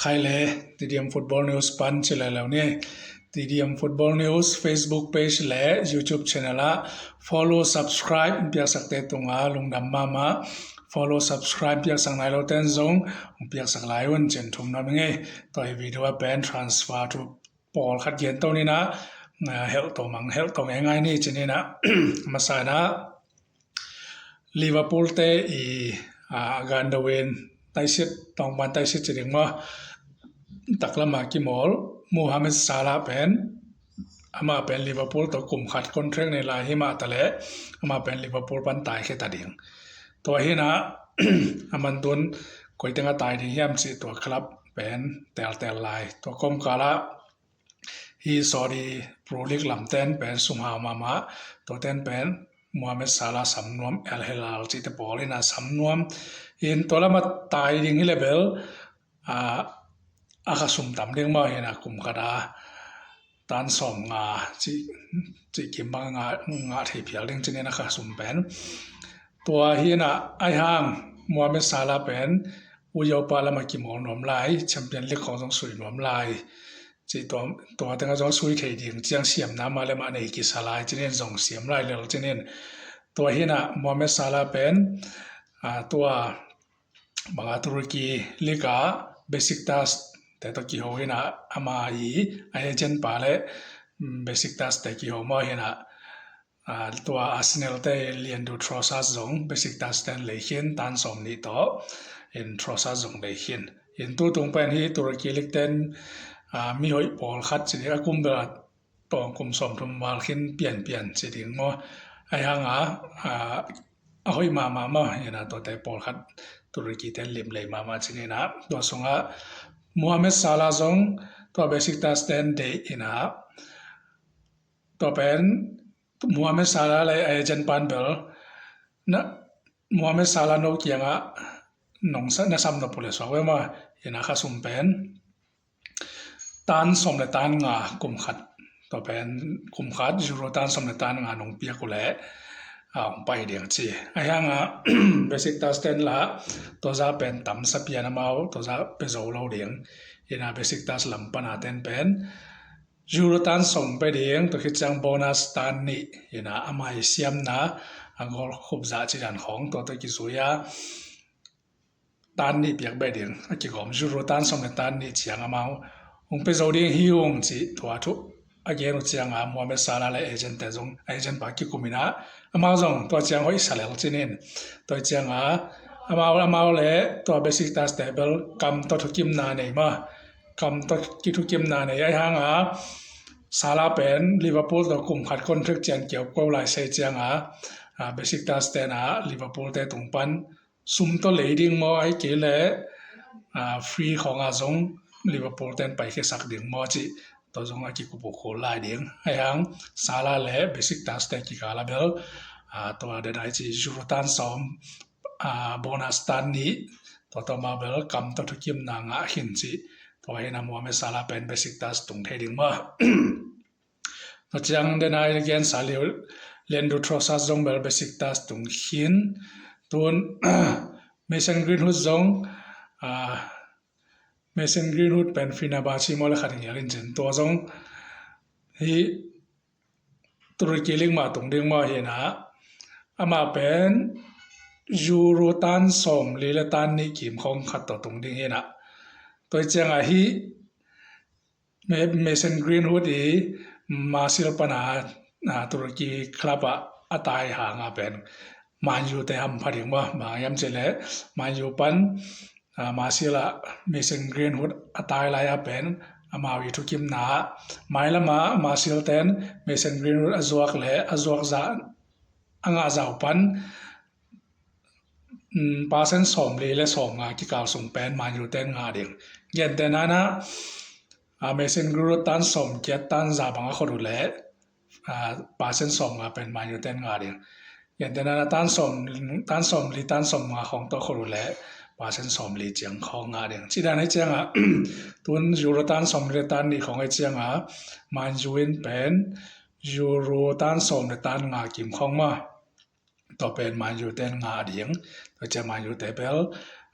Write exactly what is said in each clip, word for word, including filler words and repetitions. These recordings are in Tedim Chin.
Khai le, TDM Football News pan ci lai lo ni. TDM Football News Facebook page le YouTube channel ah follow, subscribe in piaksakte tunga lungdam mahmah. Follow, subscribe piaksak nai lo ten zong piaksak lai un cin thum na mi ngei. Tua hi video a pen transfer thu pawlkhat gen to nina, helh to mang, helh to ngeingai ni ci nina. Masa ina Liverpool te i, a, gan do in taisit, tawngban taisit ci ding maw. Taklama kimawl Mohamed Salah pen, ama pen Liverpool to kum khat contract nei lai hi mah ta le, ama pen Liverpool pan tai khe ta ding. Tua hina, aman tun koiteng a tai ding hiam ci tua club pen teltel lai. Tua kawmkala hi Saudi Pro League lamten pen sum hau mahmah, tuaten pen Mohamed Salah samnuam, Al Hilal cite pawl ina samnuam in tua lama tai ding hi le bel, a, a kha sum tam ding maw hina kum khat a tan sawm nga ci, ci kim bang nga, nga thei phial ding cinin a kha sum pen. Tua hina ai hang Mohamed Salah pen Uyopa lama kimawl nuam lai, Champion League khong zong sui nuam lai. Ci tua, tua tengah zong sui thei ding ciang siamna mah le mah nei kisa lai cinin zong siam lai lel cinin. Tua hina Mohamed Salah pen, a, tua banga Turkey League a Besiktas te to kiho hina ama i a agent pa le, mm, Besiktas te kiho maw hina, a, tua Arsenal te Leandro Trossard zong Besiktas ten lei khin tan sawm nih tawh in Trossard zong lei khin. In tutung pen hi Turkey League ten, a, mi hoih pawlkhat ci ding a kum bel a tawng kum sawm thum val khin pianpian ci ding maw. Ai hanga, a, a hoih mahmah maw ina tuate pawlkhat Turkey ten lim lei mahmah ci nina. Tua sunga Mohamed Salah zong tua Besiktas ten deih ina tua pen Mohamed Salah le agent pan bel na Mohamed Salah no kianga nong sa na sam na pule suak ve ma ina kha sum pen tan sawm le tan nga kum khat tua pen kum khat euro tan sawm le tan nga nong piak uh le a hong pai ding ci. Ai hanga Besiktas ten la tua za pen tam sa pian amau tua za pe zo lo ding ina Besiktas lam pana ten pen euro tan sawm pe ding, tua khit ciang bonus tan nih ina amai siamna a gol khup zah ci dan khong tua tua kizui a tan nih piak be ding a kigawm euro tan sawm le tan nih ciang amau hong pe zo ding hi ung ci tua thu a gen uh cianga Mohamed Salah le agent te zong agent pa kikum ina amau zong tua ciang hoih sa lel cinin tua cianga amau amau le tua Besiktas te bel kam tua thukimna nei ma kam tua kithukimna nei ai hanga Salah pen Liverpool tua kum khat contract cian kiau ko lai sei cianga, a, Besiktas tena Liverpool te tung pan sum tua lei ding maw ai kei le, a, free khonga zong Liverpool ten pai khe sak ding maw ci tua zong a kikup uh khol lai ding ai hang Salah le Besiktas te kikala bel, a, tua den ai ci euro tan sawm, a, bonus tan nih tua tua ma bel kam tua thukimna ngah khin ci tua hina Mohamed Salah pen Besiktas tung thei ding maw. Tua ciang den ai gen sa liu Leandro Trossard zong bel Besiktas tung khin tun Mason Greenwood zong, a, Mason Greenwood pen Fenerbahce maw le khat ngial in cin tua zong hi Turkey League mah tung ding maw hina ama pen euro tan sawm li le tan nih kim khong khat tua tung ding hina tua cianga hi Mason Greenwood i Marseille pana, a, Turkey club a a tai hanga pen Man U te hampha ding maw bang hiam ci le Man U pan, a, Marseille a Mason Greenwood a tai lai a pen amau i thukimna mailama Marseille ten Mason Greenwood a zuak le a zuak zah a ngah zau pan, um, percent sawm li le sawm nga kikal sung pen Man U ten ngah ding. Gente nana, a, Mason Greenwood tan sawm kiat tan za bang a khot uh le, a, percent sawm nga pen Man U ten ngah ding. Gente nana tan sawm, tan sawm li tan sawm nga khong tawh khot uh le percent sawm li ciang khong ngah ding. Ci dan hi cianga tun euro tan sawm li le tan nih khong hi cianga Man U in pen euro tan sawm le tan nga kim khong ma tua pen Man U ten ngah ding. Tua ciang Man U te bel,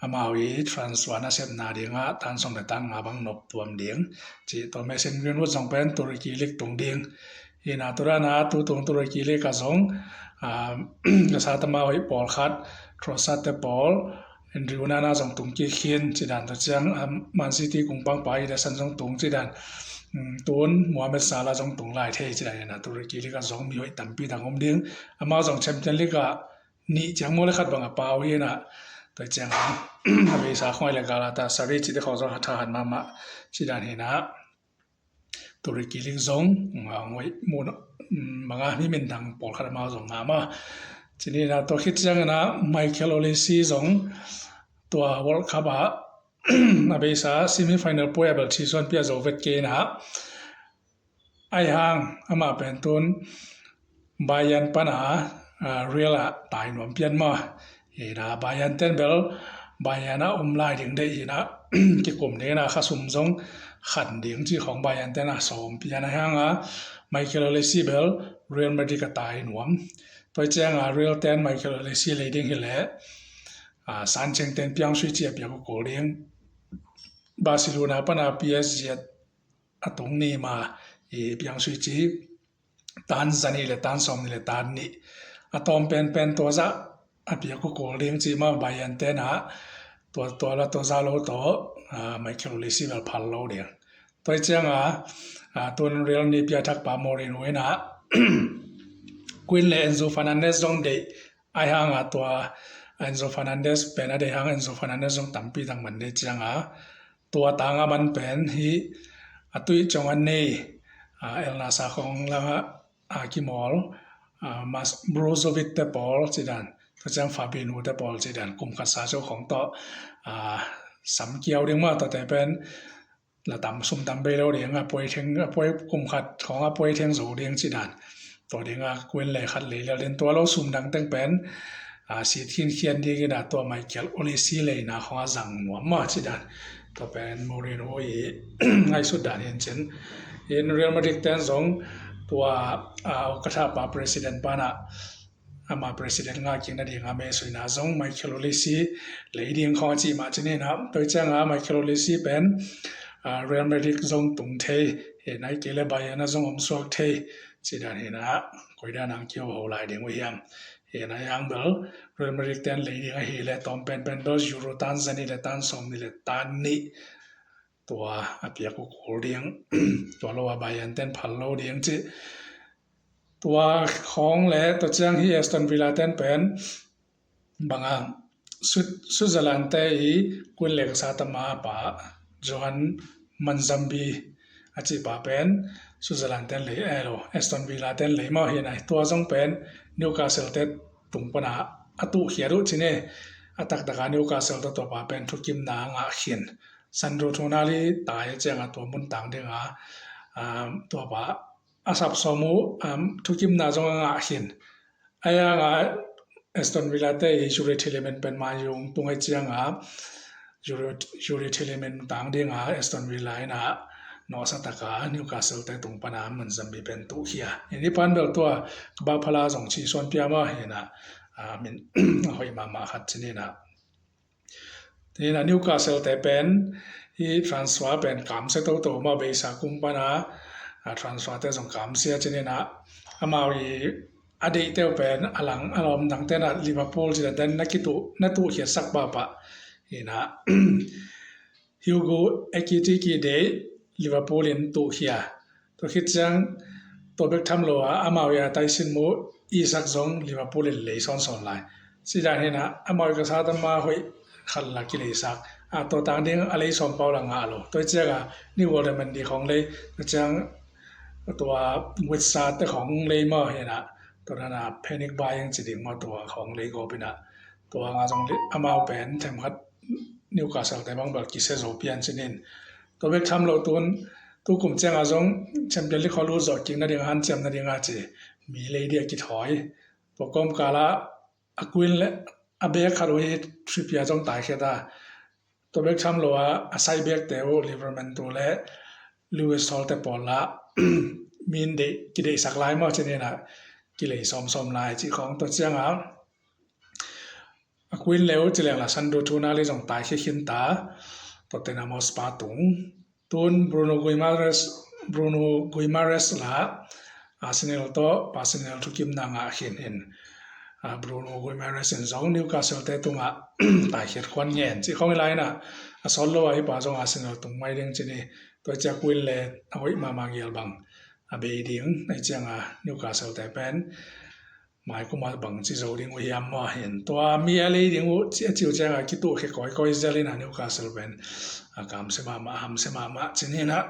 amau i transfer nasepna dingah tan sawm le tan nga bang nop tuam ding. Cih tua Mason Greenwood zong pen Turkey league tung ding. Hi na, tua dan a tu tung Turkey league ah zong, ah, ka sa tama hoih pawlkhat, Trossard te pawl, Andrew Onana zong tung kik khin cih dan, tua ciang, ah, Man City kung pangpa Ederson zong tung cih dan, um, tun Mohamed Salah zong tung lai thei cih dan hi na, Turkey league ah zong mi hoih tampi tak om ding. Amau zong Champion League ah nih ciang maw le khat bang a pau hi na, tua ciang a, a beisa khong le Galatasaray cih te khong zong a thahat mahmah cih dan hi na. Turkey league zong, ah, ngoi mun, um, manga mi min dang pawlkhat amau zong ngah mah. Cih ni na, tua khit ciang a na Michael Olise zong tua World Cup ah a beisa semi final poi a bel thi suan pia zo vet kei na. Ahi hang amah pen tun Bayern pan a, ah, Real ah tai nuam pian mah. Hi na, Bayern ten bel Bayern ah om lai ding deih hi na, kikum ding na, khasum zong khan ding cih khong Bayern ten a sawm pian ahi hang a, Michael Olise bel Real Madrid ah tai nuam. Tua ciang a Real ten Michael Olise lei ding hi leh, ah, Sanchez ten piang sui cih a piak uh kul ding. Barcelona pan a P S G a tung ni ma i piang sui cih tan za nih le tan sawm nih le tan nih. A tawm penpen tua zah a piak uh kul ding cih mah Bayern ten a tua, tua la tua zah lo tawh, ah, Michael Olise bel phal lo ding. Tua ciang a, ah, tun Real ni piathak pa Mourinho in a Quinn le Enzo Fernandez zong deih ahi hang a tua Enzo Fernandez pen a deih hang Enzo Fernandez zong tampi tak man deih ciang a tua tang a man pen hi a tuih cong a nei, ah, El Nassr khong lang ah, ah, kimawl, ah, Mas-, Brozovic te pawl cih dan, tua ciang Fabinho te pawl cih dan, kum khat sa ceu khong tawh, ah, sam kiau ding mah, tuate pen la tam sum tam bei lo ding a, poi theng, a poi kum khat khong a poi theng zo ding cih dan. Tua ding a Quinn le khat lei lel ding, tua lo sum dang teng pen, ah, sit khinkhian ding in a tua Michael Olise leina khong a zang nuam mah cih dan. Tua pen Mourinho i ngaihsut dan hi cin. In Real Madrid ten zong tua, ah, ka tha pa president pan a ama president ngah kik nading a mesuina zong Michael Olise lei ding khong a cih mah cin hi na, tua ciang a Michael Olise pen, ah, Real Madrid zong tung thei, hi na, ahih kei le Bayern ah zong om suak thei cih dan hi na, koi dan ang kiho lai ding uh hiam. Hi na, ahi hang bel Real Madrid ten lei ding ahi le tawm penpen bel Euro tan za nih le tan sawm nih le tan nih tua a piak uh kul ding, tua lo a Bayern ten phal lo ding cih. Tua khong le tua ciang hi Aston Villa ten pen bang a Swi-, Switzerland te i Quinn le ka sa tama pa Johan Manzambi a cih pa pen Switzerland ten lei, eh, lo, Aston Villa ten lei mah hi na, tua zong pen Newcastle te tung pan a a tuh khiat uh cin e. A taktak a Newcastle tawh tua pa pen thukimna a ngah khin. Sandro Tonali tai a ciang a tua mun tang ding a, um, tua pa a sap sawm uh, um, thukimna zong a ngah khin. Ahi hang a Aston Villa te i Youri Tielemans pen Man U tung a ciang a Youri, Youri Tielemans tang ding a Aston Villa in a nawsa tak a Newcastle te tung pan a Manzambi pen tuh khia. Hi ni pan bel tua Kaba Phala zong ci suan pia mah hi na, ah, min a hoih mahmah khat cin hi na. Hi na Newcastle te pen hi transfer pen kamsia toto mah, beisa kum pan a, ah, transfer te zong kamsia cin hi na. Amau i a deihte uh pen a lang a lawm dang ten a Liverpool cih dan ten na kituh, na tuh khiatsak pahpah hi na. Hugo Ekitike deih Liverpool in tuh khia. Tua khit ciang tua bek tham lo a amau i a taisin mu Isak zong Liverpool in lei sawnsawn lai. Cih dan hi na, amau i ka sa tama hoih khat la kileisak. A tua tang ding a lei sawm pau la ngah lo. Tua ciang a Niko Williams khong lei, tua ciang tua Witsel te khong lei mah hi na, tua dan a panic buying ci ding mah, tua khong lei gawp hi na. Tua nga zong amau pen themkhat Newcastle te bang bel kisia zo pian cin in. Tua bek tham lo tun, tu kum ciang a zong Champion League khong lut zawh kik nading a hanciam nading a ci mi lei ding a kithawi. Tua kawmkal a a Quinn le a bek khat uh hi Trippier zong tai khiat a. Tua bek tham lo a a sai bek te uh Livramento le Luis Hall te pawl la min deih, kideihsak lai mah cin hi na, kilei sawmsawm lai cih khong. Tua ciang a A kuin leu ci leng la Sandro Tonali zong taikhia khin ta, Tottenham Hotspur tung. Tun Bruno Guimaraes, Bruno Guimaraes la Arsenal tawh personal thukimna ngah khin in, a, Bruno Guimaraes in zong Newcastle te tungah taikhiat khuan ngen cih khong i lai inah, a sawt lo ah hih pa zong Arsenal tung mai ding ci ni. Tua ciang kuin le a hoih mahmah ngial bang a bei ding, a hih ciangah Newcastle te pen mai kuma bangci zo ding uh hiam maw hin, tua mi a lei ding uh ci a ciu ciangah kituh khia kawikawi zel inah Newcastle pen a kamsia mahmah, hamsia mahmah ci ni inah.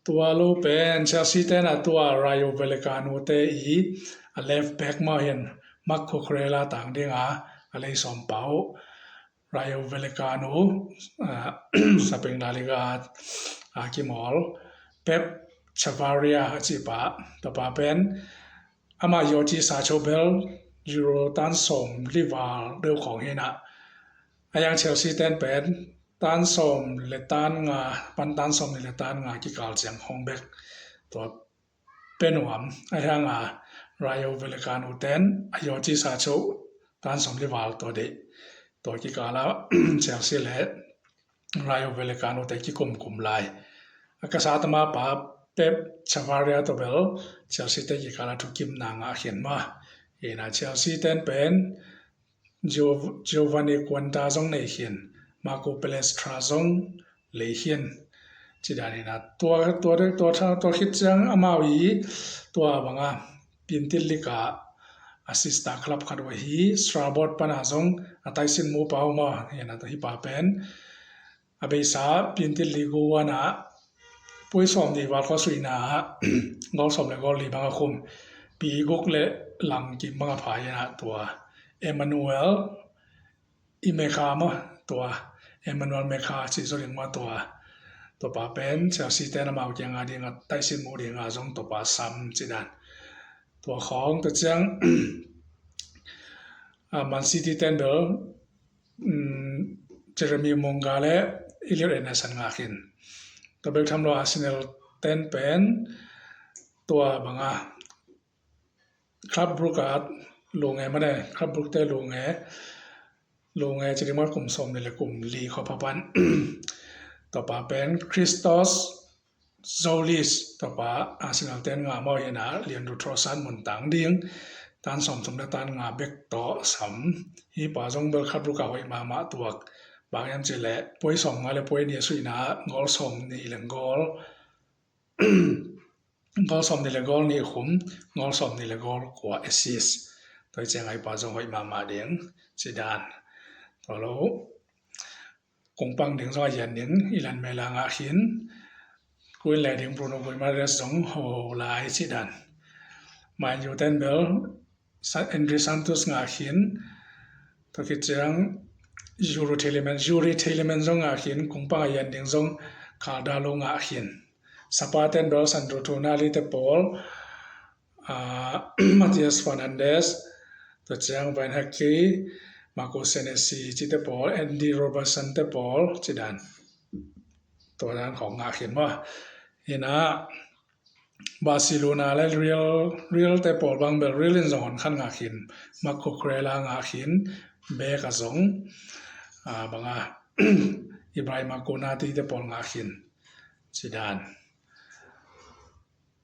Tua lo pen Chelsea te inah tua Rayo Vallecano te i a left back maw hin, Marc Cucurella tang dinga a lei sawm pah uh Rayo Vallecano, ah, Spain La Liga a kimawl Pep Chavarria a cih pa, tua pa pen ama Jordi Sancho bel Euro tan sawm li val deuh khawng hi inah, a yang Chelsea ten pen tan sawm le tan nga pan tan sawm nih le tan nga kikal ciang khawng bek tua pe nuam. A hianga Rayo Vallecano ten a Jordi Sancho tan sawm li val tua deih, tua kikala Chelsea le Rayo Vallecano te kikumkum lai. A ka sa tama pa Pep Chavarria tua bel Chelsea te kikala thukimna ngah khin maw. Hi inah Chelsea ten pen Giov-, Giovanni Quintana zong nei khin, Marco Palestra zong lei khin. Ci dan hi inah tua, tua, tua, tua, tua khit ciang amau i tua banga Piantit League ah a sister club khat uh ahi Strasbourg pana zong a taisin mu pa uh maw. Hi inah tua hih pa pen a beisa Piantit League one ah puai sawm nih val khua suihna ah goal sawm le goal li bang a khum, pi guk le lang kim bang a pha hi inah tua Emmanuel Emeka maw, tua Emmanuel Emeka cih zaw ding maw, tua, tua pa pen Chelsea ten amau kianga dinga taisin mu dinga zong tua pa sam ci dan. Tua khawng tua ciang, ah, Man City ten bel, um, Jeremy Monga le Elliot Anderson ngah khin. Tua bek tham lo Arsenal ten pen tua banga Club Brugge ah lunge mane, Club Brugge te lunge, lunge ci ding maw, kum sawm nih le kum li khua pha pan tua pa pen Christos Tzolis, tua pa Arsenal ten ngah maw hi inah, Leandro Trossard mun tang ding, tan sawm thum le tan nga bek tawh sam. Hih pa zong bel Club Brugge ah hoih mahmah tuak. Bang hiam cih leh puai sawm nga le puai nih a suihna ah goal sawm nih le goal, goal sawm nih le goal nih khum, goal sawm nih le goal kua assist. Tua hi ciangah hih pa zong hoih mahmah ding ci dan. Tua lo kungpang ding zong a yan ding Illan Meslier ngah khin. Kuin le ding Bruno Guimaraes zong ho lai ci dan. Man U ten bel Sa-, Andrey Santos ngah khin. Tua khit ciang Youri Tielemans, Youri Tielemans zong ngah khin, kungpang a yan ding zong Karl Darlow ngah khin. Spurs ten bel Sandro Tonali te pawl, ah, Matheus Fernandes, tua ciang Van Hecke, Marco Senesi cite pawl, Andy Robertson te pawl ci dan. Tua dan khawng ngah khin maw. Hi inah Barcelona le Real, Real te pawl bang bel Real in zong hon khat ngah khin, Marc Cucurella ngah khin, back ah zong, ah, banga Ibrahima Konate te pawl ngah khin ci dan.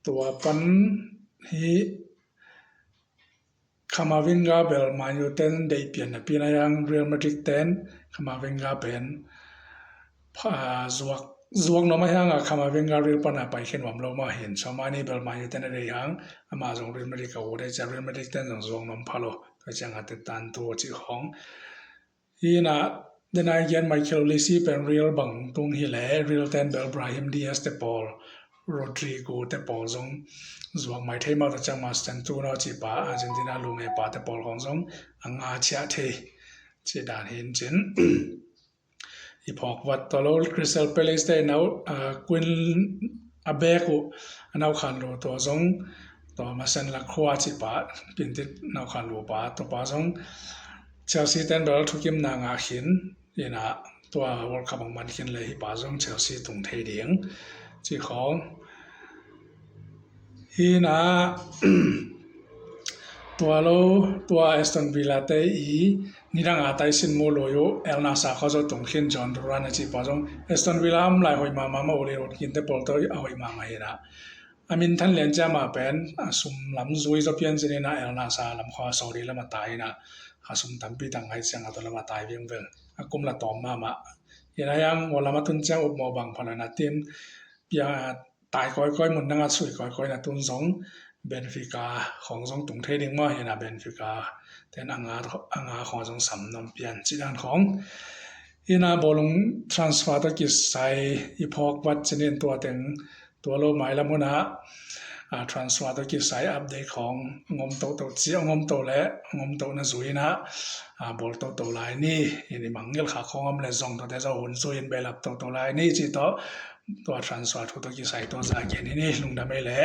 Tua pan hi Camavinga bel Man U ten deih pian napi in a hiang Real Madrid ten Camavinga pen pha-, zuak, zuak nuam a hiang a Camavinga Real pana paikhia nuam lo mah hi in, Tchouaméni bel Man U ten a deih hang, amah zong Real Madrid ka ut a, tua ciang Real Madrid ten zong zuak nuam pha lo, tua ciang a tetan tu cih khawng. Hi inah, denai gen Michael Olise pen Real bang tung hi leh, Real ten bel Brahim Diaz te pawl, Rodrygo te pawl zong zuak mai thei mah, tua ciang Mastantuono cih pa, Argentina lunge pa te pawl khawng zong a nga ciah thei ci dan hi in cin. I phawk vat tua lo Crystal Palace te nau, ah, kuin a back uh, a nau khan lo tua zong, tua Mason Lacroix cih pa, Piantit nau khan lo pa, tua pa zong Chelsea ten bel thukimna ngah khin, hi inah tua World Cup hong man khin leh hih pa zong Chelsea tung thei ding cih khawng. Hi inah Tua lo, tua Aston Villa te i nidang a taisin mu lui uh, Al Nassr khuazo tung khin John Duran a ci pa zong Aston Villa am lai hoih mahmah mah, uli rut kinte pawl tawh a hoih mahmah hi na. A min than lian cia mah pen a sum lam zui zaw pian cin ina, Al Nassr lam khua Saudi lam a tai ina, a sum tampi tang ngai ciang a tua lam a tai vingveng, a kum la tawm mahmah. Ina yang ua lam a tun ciang up maw bang phalana tin pia tai kawikawi mun dang a sui kawikawi na tun zong Benfica khawng zong tung thei ding maw, hina Benfica ten a nga, a nga khawng zong sam nuam pian ci dan khawng. Hina bawlung transfer tawh kisai i phawk vat cinin tua teng tua lo mailam huna a transfer tawh kisai update khawng ngom toto ci, ngom to le ngom to na zui ina a bawl toto lai ni, hini mangngilh kha khawng om le zong tawte zo hun zui in behlap toto lai ni ci tawh tua transfer thu tawh kisai tua za gen hini lungdam ei le.